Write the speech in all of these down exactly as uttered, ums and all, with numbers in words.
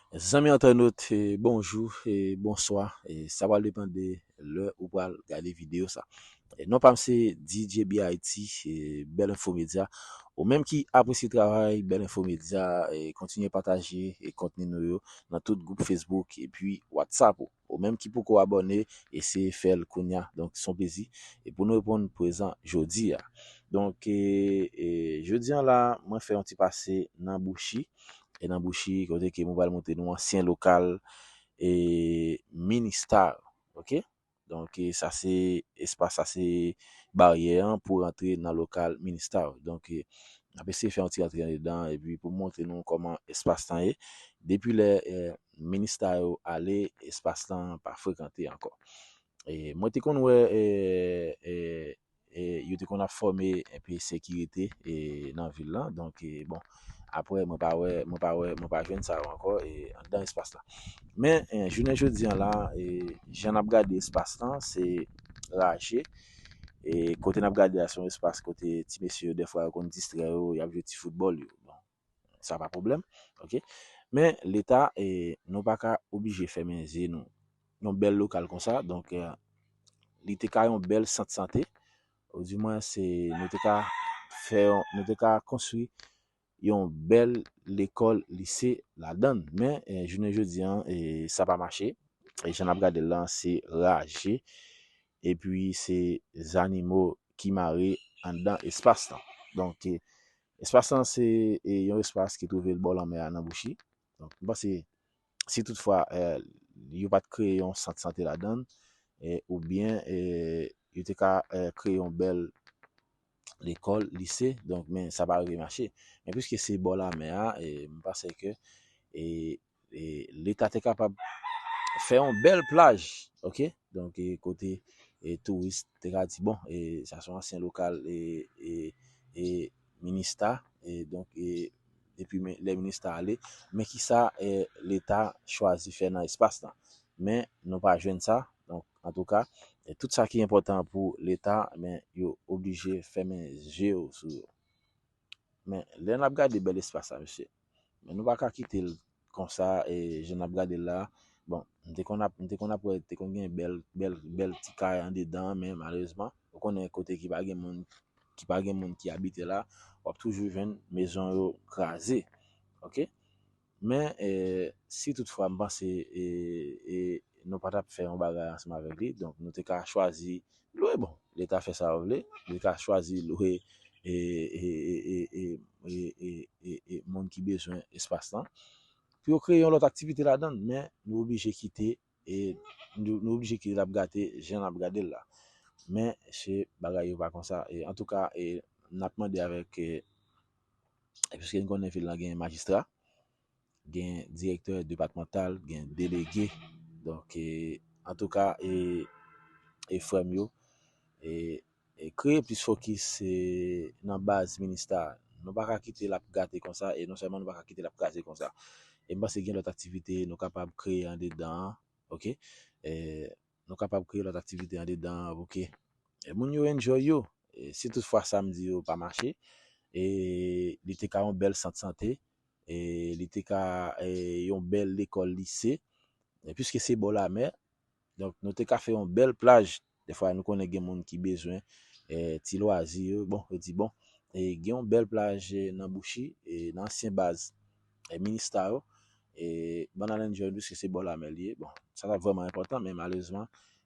Zanmi entènot, eh, bonjou e bonswa. Eh, sa pral depann de lè ou pral gade videyo sa. Eh, non pa m se D J B I T, eh, Bèl Enfo Medya. Ou menm ki apresye travay Bèl Enfo Medya, eh, kontinye pataje, eh, kontni nou yo nan tout gwoup Facebook epi WhatsApp ou. Ou menm ki poko abòne, eseye fè l kounye a. Donk, se yon plezi. E pou nou reponn prezan jodi a. Donk, eh, eh, jodi a la, mwen fè yon ti pase nan Bouchi. E nan Bouchi, kote ke mwen pral montre nou ansyen lokal, eh, Ministar. Ok? Donk, eh, sa se espas, sa se baryè an pou rantre nan lokal Ministar. Donk, eh, n ap eseye fè yon ti rantre andedan, epi pou montre nou kòman espas lan ye. Depi lè, eh, Ministar yo ale, espas lan pa frekante ankò. Eh, mwen te konn wè, eh, eh, eh, yo te konn ap fòme enpe sekirite, eh, nan vil lan. Donk, eh, bon, apre, mwen pa wè, mwen pa wè, mwen pa jwenn sa yo ankò, eh, anndan espas lan. Men, eh, jounen jodi a la, eh, jan n ap gade espas lan, se raje. E kote n ap gade a, se yon espas kote ti mesye yo, dèfwa, yo konn distrè yo, y ap jwe ti foutbòl yo. Bon, sa pa pwoblèm, ok? Men Leta, eh, nou pa ka oblije fèmen zye nou. Yon bèl lokal konsa, donk, eh, li te ka yon bèl sant sante, ou di mwen se, nou te ka fè yon, nou te ka konstwi yon bèl lekòl lise ladan l. Men, eh, jounen jodi a, eh, sa pa mache. E jan n ap gade l lan, se raje, epi se zanimo ki mare anndan espas lan. Donk, eh, espas lan se, eh, yon espas ki twouve l bò lanmè a nan Bouchi. Donk, m panse, si toutfwa, eh, yo pa t kreye yon sant sante ladan l, eh, oubyen, eh, yo te ka, eh, kreye yon bèl lekòl, lise, donk, men sa pa rive mache. Men piske se bò lamè a, eh, m panse ke, eh, eh, Leta te kapab fè yon bèl plaj, ok? Donk, eh, kote, eh, touris te ka di, bon, eh, sa se yon ansyen lokal, eh, eh, eh, Minista, eh, donk, eh, depi men, lè Minista ale, men kisa, eh, Leta chwazi fè nan espas lan? Men nou pa jwenn sa. Donk, antouka, eh, tout sa ki enpòtan pou Leta, men yo oblije fèmen zye yo sou yo. Men lè n ap gade bèl espas sa, mesye, men nou pa ka kite l konsa, e jan n ap gade l la. Bon, m te konn ap, m te konn ap wè, te konn gen bèl, bèl, bèl ti kay andedan, men malerezman, ou konnen kote ki pa gen moun, ki pa gen moun ki abite la, w ap toujou jwenn mezon yo kraze. Ok? Men, eh, si toutfwa m panse, eh, eh, nou pa t ap fè yon bagay ansanm avèk li, donk nou te ka chwazi lwe. Bon, Leta fè sa yo vle, li ka chwazi lwe, eh, eh, moun ki bezwen espas lan. Pou yo kreye yon lòt aktivite ladan l, men nou oblije kite, eh, nou, nou oblije kite l ap gate jan n ap gade l la. Men se bagay yo pa konsa. E antouka, eh, n ap mande avèk, eh, piske n konnen vil lan gen majistra, gen direktè depatmantal, gen delege. Donk, eh, antouka, eh, eh, frè m yo, eh, eh, kreye plis fokis, eh, nan baz Minista. Nou pa ka kite l ap gate konsa, e non sèlman nou pa ka kite l ap kraze konsa. E m panse gen lòt aktivite nou kapab kreye andedan an, ok? Eh, nou kapab kreye lòt aktivite andedan an pou ke, eh, moun yo enjoy yo. Eh, si toutfwa sa m di yo pa mache, eh, li te ka yon bèl sant sante, eh, li te ka, eh, yon bèl lekòl lise, eh, piske se bò lamè, donk nou te ka fè yon bèl plaj. Dèfwa, nou konnen gen moun ki bezwen, eh, ti lwazi yo. Bon, yo di, bon, eh, gen yon bèl plaj, eh, nan Bouchi, eh, nan ansyen baz, eh, Minista yo. Eh, bann al enjoy, piske se bò lamè li ye. Bon, sa t ap vrèman enpòtan, men malerezman,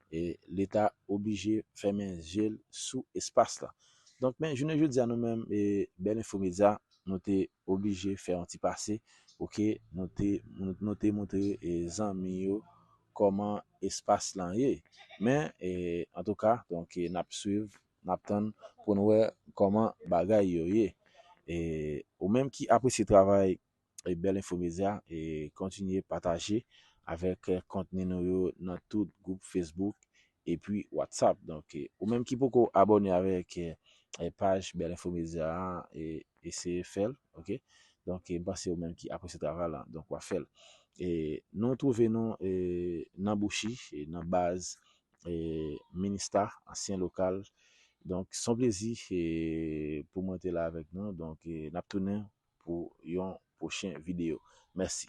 eh, Leta oblije fèmen zye l sou espas la. Donk, men, jounen jodi a, nou menm, eh, Bèl Enfo Medya, nou te oblije fè yon ti pase pou ke nou te, nou, nou te montre, eh, zanmi yo kòman espas lan ye. Men, eh, antouka, donk, eh, n ap swiv, n ap tann pou n wè kòman bagay yo ye. Eh, ou menm ki apresye travay, eh, Bèl Enfo Medya, eh, kontinye pataje avèk, eh, kontni nou yo nan tout gwoup Facebook epi WhatsApp. Donk, eh, ou menm ki poko abòne avèk, eh, eh, paj Bèl Enfo Medya a, eh, eseye fè l, ok? Donk, eh, m panse ou menm ki apresye travay la, donk w ap fè l. Eh, nou twouve nou, eh, nan Bouchi, eh, nan baz, eh, Minista, ansyen lokal. Donk, se yon plezi, eh, pou mwen te la avèk nou. Donk, eh, n ap tounen pou yon pwochen videyo. Mèsi.